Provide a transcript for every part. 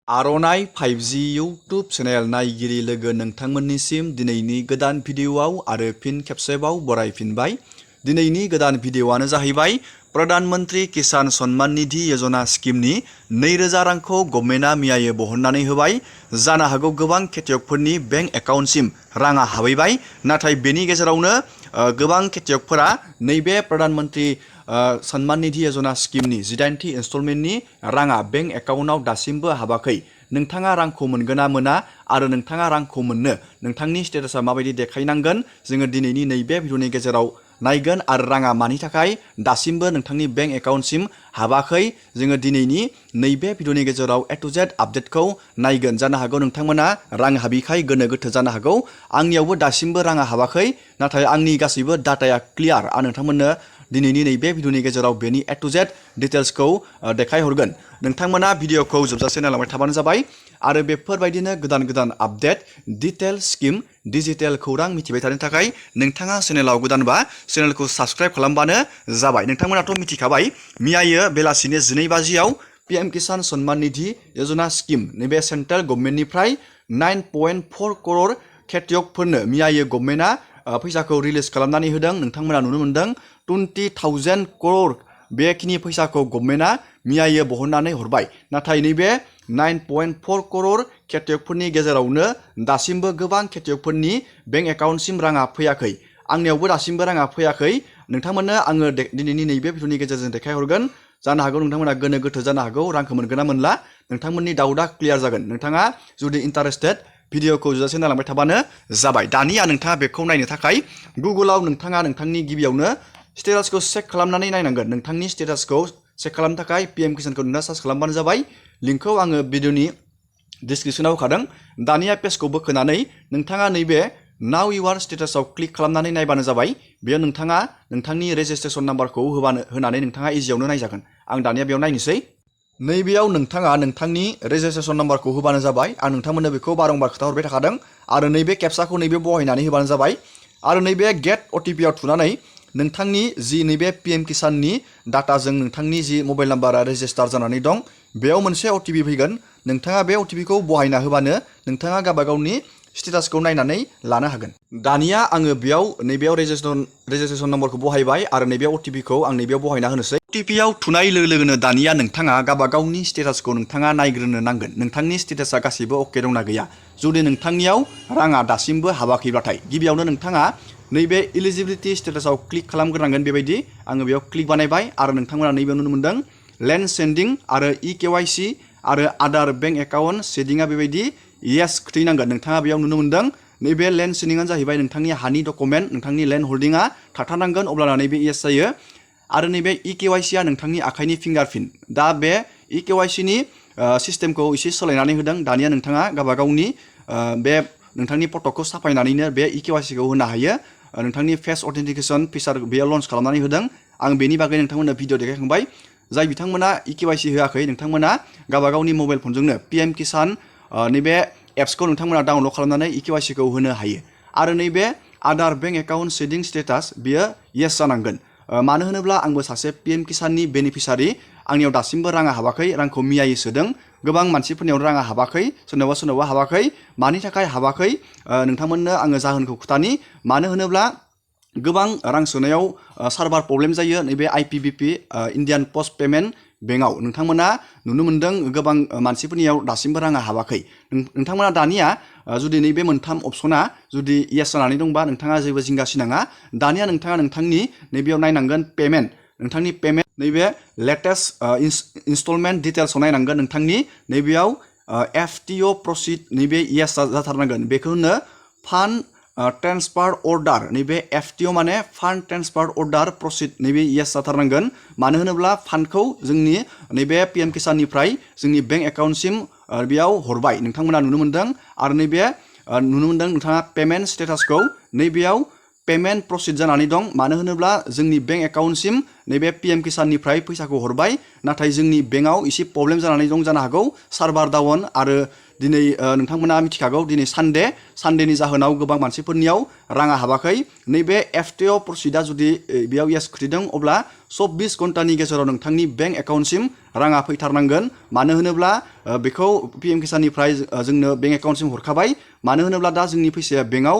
आर'नाइ 5G YouTube channel नायगिरि लोगो नोंथांमोननिसिम दिनैनि गोदान भिडिअ'आव आरो फिन खेबसेबाव बरायफिनबाय। दिनैनि गोदान भिडिअ'आनो जाहैबाय प्रधानमन्त्री किसान सन्मान निधि योजना स्किमनि 2000 रांखौ गभर्नमेन्टआ मैयायो बहननानै होबाय। जानो हागौ गोबां खेथियकफोरनि बेंक एकाउन्टसिम राङा हाबहैबाय, नाथाय बेनि गेजेरावनो गोबां खेथियकफोरा नैबे प्रधानमन्त्री सन्मान निधि योजना स्किमनि 18थि इनस्टलमेन्टनि राङा बेंक एकाउन्टआव दासिमबो हाबाखै। नोंथाङा रांखौ मोनगोन ना मोना आरो नोंथाङा रांखौ मोननो नोंथांनि स्टेटासा माबायदि देखायनांगोन, जोङो दिनैनि नैबे भिडिअनि गेजेराव नायगोन। आरो राङा मानि थाखाय दासिमबो नोंथांनि बेंक एकाउन्टसिम हाबाखै, जोङो दिनैनि नैबे भिडिअनि गेजेराव A to Z आपडेटखौ नायगोन। जानो हागौ नोंथांमोना रां हाबिखाय गोनो गोथो जानो हागौ। आंनियावबो दासिमबो राङा हाबाखै, नाथाय आंनि गासैबो डाटाया क्लियार। आं नोंथांमोननो दिनैनि नैबे भिडिअनि गेजेराव बेनि A to Z डिटेल्सखौ देखायहरगोन। नोंथांमोना भिडिअखौ जोबजासे नायलांबाय थाबानो जाबाय आरो बेफोरबायदिनो गोदान गोदान आपडेट, डिटेल स्किम, डिजिटेल खौरां मिथिबाय थानो थाखाय नोंथाङा चेनेलाव गोदानबा चेनेलखौ साबस्क्राइब खालामबानो जाबाय। नोंथांमोनाथ' मिथिखाबाय मैयायो बेलासिनि 12 बाजियाव PM किसान सन्मान निधि योजना स्किम नैबे सेन्ट्रेल गभर्नमेन्टनिफ्राय 9.4 करोड़ खेथियकफोरनो मैयायो गभर्नमेन्टआ फैसाखौ रिलिज खालामनानै होदों। नोंथांमोना नुनो मोन्दों 20,000 करोड़ बेखिनि फैसाखौ गभर्नमेन्टआ मैयायो बहननानै हरबाय। नाथाय नैबे 9.4 करोड़ खेथियकफोरनि गेजेरावनो दासिमबो गोबां खेथियकफोरनि बेंक एकाउन्टसिम राङा फैयाखै। आंनियावबो दासिमबो राङा फैयाखै। नोंथांमोननो आङो दिनैनि नैबे भिडिअनि गेजेरजों देखायहरगोन। जानो हागौ नोंथांमोना गोनो गोथो जानो हागौ रांखौ मोनगोन ना मोनला। नोंथांमोननि डाउटआ क्लियार जागोन। नोंथाङा जुदि इन्टारेस्टेड भिडिअखौ जोबजासे नायलांबाय थाबानो जाबाय। दानिया नोंथाङा बेखौ नायनो थाखाय गुगोलाव नोंथाङा नोंथांनि गिबियावनो स्टेटासखौ चेक खालामनानै नायनांगोन। नोंथांनि स्टेटासखौ चेक खालामनो थाखाय PM किसानखौ नोंथाङा सार्च खालामबानो जाबाय। लिंकखौ आङो भिडिअनि डिसक्रिपसनाव होखादों। दानिया पेजखौ बोखोनानै नोंथाङा नैबे नाउ इउआर स्टेटासाव क्लिक खालामनानै नायबानो जाबाय। बेयाव नोंथाङा नोंथांनि रेजिस्ट्रेसन नाम्बारखौ होनानै नोंथाङा इजियावनो नायजागोन। आं दानिया बेयाव नायनोसै। नैबेयाव नोंथाङा नोंथांनि रेजिस्ट्रेसन नाम्बारखौ होबानो जाबाय। आं नोंथांमोननो बेखौ बारंबार खोन्थाहरबाय थाखादों। आरो नैबे केपसाखौ नैबे बहायनानै होबानो जाबाय। आरो नैबे गेट OTP आव थुनानै नोंथांनि जि नैबे PM किसाननि डाटाजों नोंथांनि जि मबाइल नाम्बारा रेजिस्टार जानानै दं, बेयाव मोनसे OTP फैगोन। नोंथाङा बे OTPखौ बहायना होबानो नोंथाङा गावबा गावनि स्टेटासखौ नायनानै लानो हागोन। दानिया आङो बेयाव नैबेयाव रेजिस्ट्रेसन नाम्बारखौ बहायबाय आरो नैबे OTPखौ आं नैबेयाव बहायना होनोसै। OTPआव थुनाय लोगो लोगोनो दानिया नोंथाङा गावबा गावनि स्टेटासखौ नोंथाङा नायग्रोनो नांगोन। नोंथांनि स्टेटासा गासैबो अके दंना गैया। जुदि नोंथांनियाव राङा दासिमबो हाबाखैब्लाथाय गिबियावनो नोंथाङा नैबे इलिजिबिलिटि स्टेटासाव क्लिक खालामग्रोनांगोन। बेबायदि आङो बेयाव क्लिक बानायबाय आरो नोंथांमोना नैबेयाव नुनो मोन्दों लेन्ड सेन्डिं आरो EKYC आरो आदार बेंक एकाउन्ट सेडिंआ बेबायदि येस खोथैनांगोन। नोंथाङा बेयाव नुनो मोन्दों नैबे लेन्ड सेन्डिंआनो जाहैबाय नोंथांनि हानि डकुमेन्ट, नोंथांनि लेन्ड हल्डिंआ थाथारनांगोन, अब्लाना नैबे येस जायो। आरो नैबे EKYCआ नोंथांनि आखाइनि फिंगारप्रिन्ट। दा बे EKYCनि सिस्टेमखौ एसे सोलायनानै होदों। दानिया नोंथाङा गावबा गावनि बे नोंथांनि फट'खौ साफायनानैनो बे EKYCखौ होनो हायो। नोंथांनि फेस अथेन्टिकेसन फिचार बेयाव लन्च खालामनानै होदों। आं बेनि बागै नोंथांमोननो भिडिअ देखायखांबाय। जाय बिथांमोना EKYC होआखै नोंथांमोना गावबा गावनि मबाइल फनजोंनो PM किसान नैबे एप्सखौ नोंथांमोना डाउनलड खालामनानै EKYCखौ होनो हायो। आरो नैबे आदार बेंक एकाउन्ट सेडिं स्टेटास बेयो येस जानांगोन। मानो होनोब्ला आंबो सासे PM किसाननि बेनिफिसारि। आंनियाव दासिमबो राङा हाबाखै। रांखौ मैयायो सोदों। गोबां मानसिफोरनियाव राङा हाबाखै, सोरनावबा हाबाखै। मानि थाखाय हाबाखै नोंथांमोननो आङो जाहोनखौ खोथानि। मानो होनोब्ला गोबां रां सोनायाव सार्भार प्रब्लेम जायो। नैबे IPBP इन्डियान पस्ट पेमेन्ट बेंकआव नोंथांमोना नुनो मोन्दों गोबां मानसिफोरनियाव दासिमबो राङा हाबाखै। नोंथांमोना दानिया जुदि नैबे मोनथाम अपसना जुदि येस जानानै दंबा नोंथाङा जेबो जिंगासिनाङा। दानिया नोंथाङा नोंथांनि नैबेयाव नायनांगोन पेमेन्ट, नोंथांनि पेमेन्ट नैबे लेटेस्ट इनस्टलमेन्ट डिटेल्सआव नायनांगोन। नोंथांनि नैबेयाव FTO प्रसिड नैबे येस जाथारनांगोन। बेखौ होनो फान्ड ट्रेन्सफार अर्डार। नैबे FTO माने फान्ड ट्रेन्सफार अर्डार प्रसिड नैबे येस जाथारनांगोन। मानो होनोब्ला फान्डखौ जोंनि नैबे PM किसाननिफ्राय जोंनि बेंक एकाउन्टसिम बेयाव हरबाय नोंथांमोना नुनो मोन्दों। आरो नैबे नुनो मोन्दों नोंथाङा पेमेन्ट स्टेटासखौ नैबेयाव पेमेन्ट प्रसिड जानानै दं। मानो होनोब्ला जोंनि बेंक एकाउन्टसिम नैबे PM किसाननिफ्राय फैसाखौ हरबाय, नाथाय जोंनि बेंकआव एसे प्रब्लेम जानानै दं। जानो हागौ सार्भार डाउन आरो दिनै नोंथांमोना मिथिखागौ दिनै सानडेनि जाहोनाव गोबां मानसिफोरनियाव राङा हाबाखै नैबे एफटिअ प्रसिडा जुदि बेयाव येस खुथिदों अब्ला 24 घन्टानि गेजेराव नोंथांनि बेंक एकाउन्टसिम राङा फैथारनांगोन मानो होनोब्ला बेखौ पिएम किसाननिफ्राय जोंनो बेंक एकाउन्टसिम हरखाबाय मानो होनोब्ला दा जोंनि फैसाया बेंकआव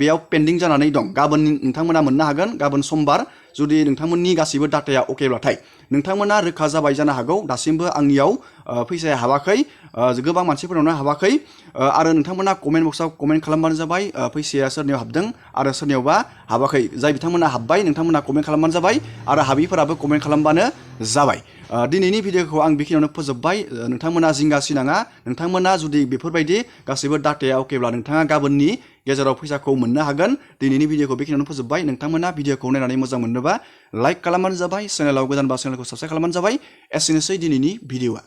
बेयाव पेन्डिं जानानै दं गाबोन नोंथांमोना मोननो हागोन गाबोन समबार जुदि नोंथांमोननि गासैबो डाटाया अकेब्लाथाय नोंथांमोना रोखा जाबाय जानो हागौ दासिमबो आंनियाव फैसाया हाबाखै गोबां मानसिफोरनावनो हाबाखै आरो नोंथांमोना कमेन्ट बक्सआव कमेन्ट खालामबानो जाबाय फैसाया सोरनियाव हाबदों आरो सोरनियावबा हाबाखै जाय बिथांमोना हाबबाय नोंथांमोना कमेन्ट खालामबानो जाबाय आरो हाबिफोराबो कमेन्ट खालामबानो जाबाय दिनैनि भिडिअखौ आं बेखिनियावनो फोजोबबाय नोंथांमोना जिंगा सिनाङा नोंथांमोना जुदि बेफोरबायदि गासैबो डाटाया अकेब्ला नोंथाङा गाबोननि गेजेराव फैसाखौ मोननो हागोन दिनैनि भिडिअखौ बेखिनियावनो फोजोबबाय नोंथांमोना भिडिअखौ नायनानै मोजां मोनोबा लाइक खालामबानो जाबाय चेनेलाव गोदानबा चेनेलखौ साबस्क्राइब खालामबानो जाबाय एसेनोसै दिनैनि भिडिअआ